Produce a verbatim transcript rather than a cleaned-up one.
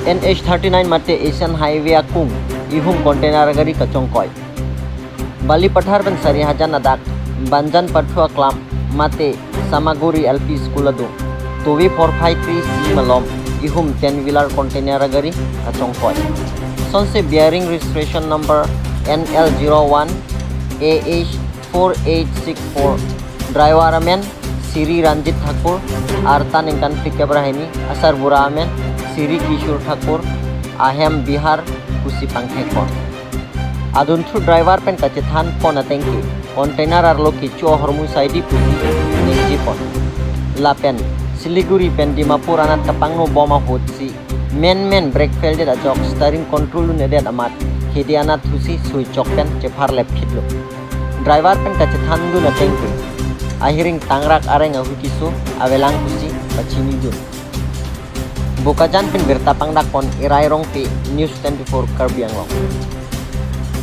N H thirty nine mate Asian Highway akung ihum container gari kachongkoi. Balipathar pen Sarihajan adak Banjan Pathu aklam mate Samaguri L P School adung tovi phor phai kre-isi malom ihum ten wheeler container gari kachongkoi. Sonse bearing registration number N L zero one A H four eight six four, driver amen Sri Ranjit Thakur, arta ningkan phlikep ra hini, asarbura amen Sri Kishore Thakur, ahem Bihar pusi pangthek pon. Adunthu driver pen kachethan pon ateng ke container arlo kecho ahormu saidi pusi ningje pon. Lapen Siliguri pen Dimapur anat kapangno bom ahutsi menmen brake fail det ajok steering control un-edet amat hidi anat thusi sui chok pen chepharlep phitlo. Driver pen kachethan dun ateng ke ahiring tangrak areng ahui keso avelang pusi pachinidun. Bokajan pen birta pangdak pon Irai Rongpi, News twenty-four Karbi Anglong.